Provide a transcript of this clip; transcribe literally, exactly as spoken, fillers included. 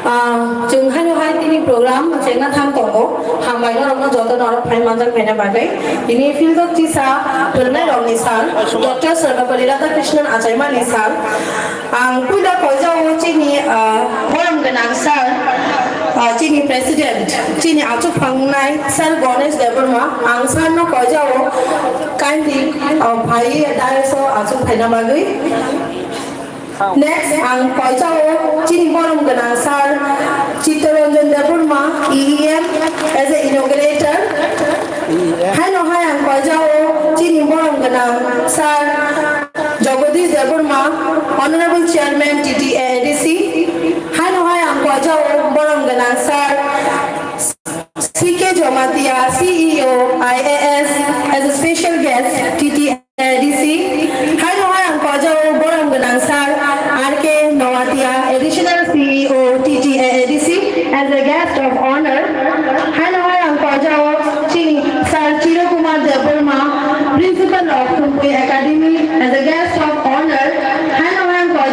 Ah, chwng haino hai tini program chengna thang tongo. Hambai norokno joto norok phai manjak phaina bagwi. Tini field of chisa phwrwngnairokni sal, Doctor Sarvepalli Radhakrishnan achaimani sal. Ang puila koijao chini, ah, borom gwnang sir, ah, chini president, chini achuk phangnai sir Ganesh Debbarma. Ang sir no koijao kindly, ah, phai dais o achuk phaina bagwi. Next, ang koijao chini borom gwnang sir Chittaranjan Debbarma, E E M, as a inaugurator. Haino hai ang koijao chini borom gwnang sir Jagadish Debbarma, Honorable Chairman T T A A D C. Haino hai ang koijao borom gwnang sir C K Jamatia, C E O, I A S, as a special guest, T T A D C. Haino hai ang koijao borom gwnang sir R K Noatia, Additional C E O, T T A A D C, as a guest of honor. Haino hai ang koijao chini sir Chiru Kumar Debbarma, Principal of Thumpui Academy, as a guest